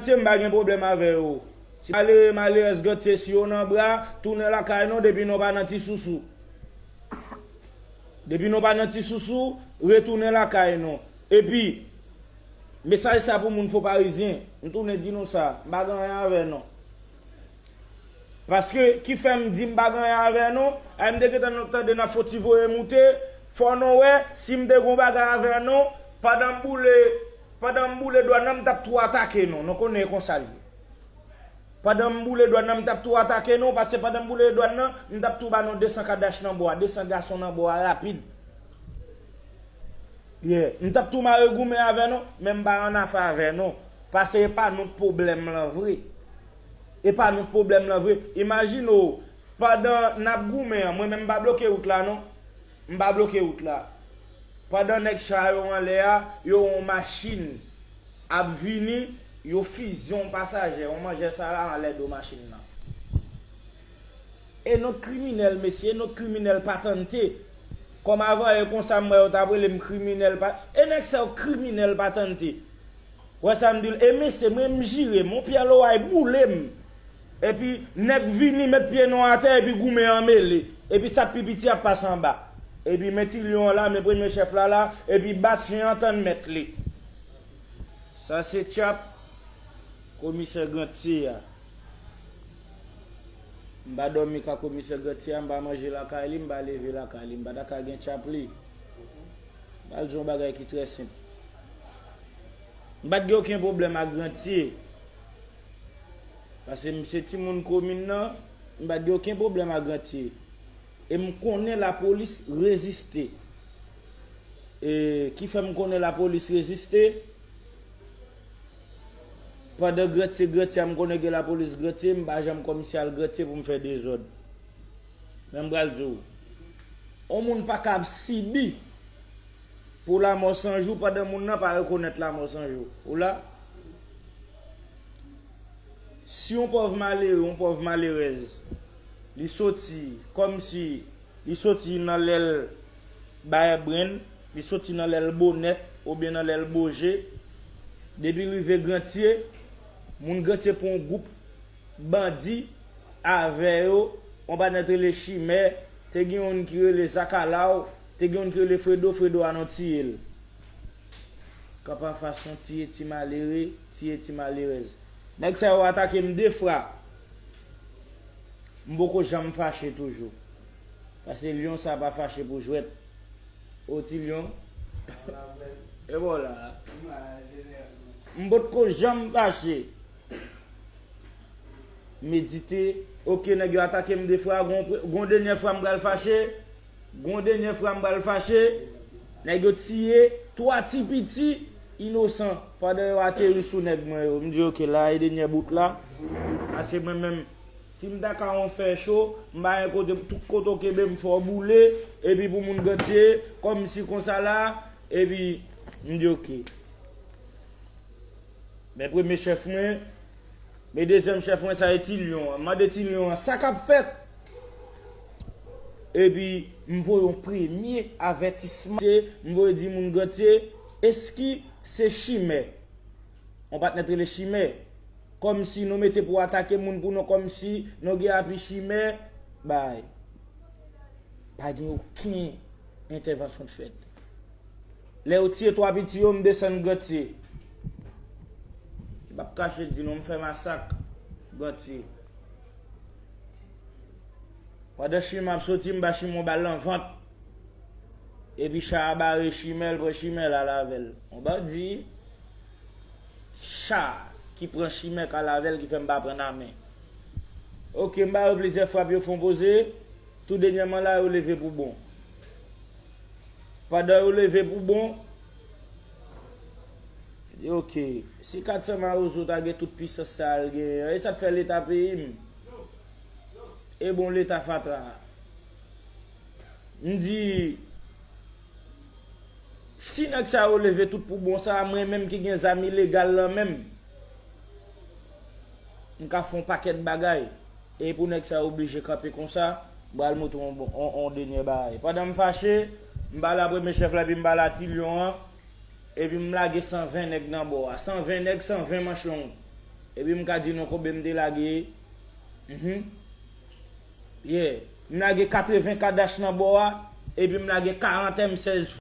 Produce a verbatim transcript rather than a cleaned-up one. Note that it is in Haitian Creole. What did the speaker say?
Gantye, m pa gen pwoblèm avè yo. Si malere, malerèz Gantye, si yo nan bra, tounen lakay nou depi nou pa nan ti sousou. Depi nou pa nan ti sousou, retounen lakay nou. Epi, mesaj sa pou moun Fon Parizyen, m tounen di nou sa, m pa gen anyen avè nou. Paske ki fè m di m pa gen anyen avè nou, ay m te gentan tande n ap fon ti voye moute, fò nou wè, si m te gen yon bagay avè nou, pandan m boule, pandan m boule dwàn nan, m t ap tou atake nou, nou konnen e konsa l ye. Pandan m boule dwàn nan, m t ap tou atake nou, paske pandan m boule dwàn nan, m t ap tou ba nou de san kadach nan bò a, de san gason nan bò a rapid. Yeah. M t ap tou mare goumen avè nou, men m pa annafè avè nou. Paske e pa nou k pwoblèm lan vre. E pa nou k pwoblèm lan vre. Imajine w, pandan n ap goumen an, mwen menm m pa bloke wout la non. M pa bloke wout la. Pandan nèg cha yo anlè a, yo wè yon machin ap vini, yo fizye yon pasaje, yon manjè sa la anlè do machin nan. E nou t kriminèl, mesye, e nou t kriminèl patante. Kòm avan yè konsa m wè yo t ap rele m kriminèl pa, e nèg sa yo kriminèl patante. Wè sa m di l, e mesye, mwen m jire m, yon pyè loway boule m. Epi nèg vini met pye nou atè, epi goumen an mele. Epi sa k pi piti ap pase anba. Epi men ti lyon an la, men premye chèf la la, epi bat chen an tann mèt li. Sa se tchap komisè Gantye a. M pa dòmi ka komisè Gantye a, m pa manje lakay li, m pa leve lakay li, m pa ta ka gen tchap li. M pral di yon bagay ki trè senp. M pa t gen okenn pwoblèm ak Gantye. Paske m se timoun komin nan, m pa t gen okenn pwoblèm ak Gantye. E m konnen lapolis reziste. E ki fè m konnen lapolis reziste? Pandan Gantye, Gantye a, m konnen gen lapolis Gantye, m pa janm kòmsi al Gantye pou m fè dezòd. Men m pral di w, yon moun pa ka ap sibi pou lanmò san jou pandan moun nan pa rekonèt lanmò san jou. Ou la? Si yon pòv malere, yon pòv malerèz, li soti kòmsi li soti nan lèl Bayè Brenn, li soti nan lèl Bonèt oubyen nan lèl Boje, depi l rive Gantye, moun Gantye pran yon gwoup bandi avè yo, yon patnè t rele Chimè, te gen youn ki rele Zakalaw, te gen youn ki rele Fredo, Fredo a nou tiye l. Kanpe anfas nou tiye ti malere, tiye ti malerèz. Nèg sa yo atake m de fwa. M poko janm fache toujou. Paske lyon sa pa fache pou jwèt. O ti lyon. E bon la. M potko janm fache. Medite. Oke, nèg yo atake m de fwa. Gon, gon denyè fwa m pral fache. Gon denyè fwa m pral fache. Nèg yo tiye twa ti piti inosan pandan yo ateri sou nèg mwen yo. M di oke la e denyè bout la. Ase mwen menm, si m ta ka yon fè cho, m pa gen kote, tout kote w kenbe m fè w boule, epi pou moun Gantye, kòmsi konsa la, epi m di oke. Men premye chèf mwen, men dezyèm chèf mwen sa e Ti Lyon an. M mande Ti Lyon an sa k ap fèt. Epi m voye yon premye avètisman, m voye di moun Gantye, eski se Chimè? Yon patnè t rele Chimè. Kòmsi nou mete pou atake moun pou nou, kòmsi nou gen api Chimè, bay. Pa gen okenn entèvansyon k fèt. Lè yo tiye twa piti yo, m desann Gantye. M p ap kache di nou, m fè masak Gantye. Pandan Chimè ap soti, m ba Chimè yon bal nan vant. Epi cha a bare Chimè, l pran Chimè, l al avè l. Yon bandi, cha ki pran Chimè k al avè l ki fè m pa pran nan men. Oke, m ba yo plizyè frap, yo fè yon poze. Tou dènyèman la, yo leve pou bon. Pandan yo leve pou bon, yo di, oke, si kat san mawozo ta gen tout pisans sa a l genyen an, e sa k fè Leta peyi m? E bon Leta fatra a. M di, si nèg sa yo leve tout pou bon sa, mwen menm ki gen zam ilegal lan men m, m ka fè yon pakèt bagay. E pou nèg sa yo oblije kanpe konsa, m pral montre w yon, yon, yon dènyè bagay. Pandan m fache, m pale a premye chèf la, epi m pale a Ti Lyon an, epi m lage san ven nèg nan bò a. San ven nèg, san ven manch long. Epi m ka di nou konbyen m te lage. Mhm. Yeah. M lage katreven Kadash nan bò a. Epi m lage karant M sèz.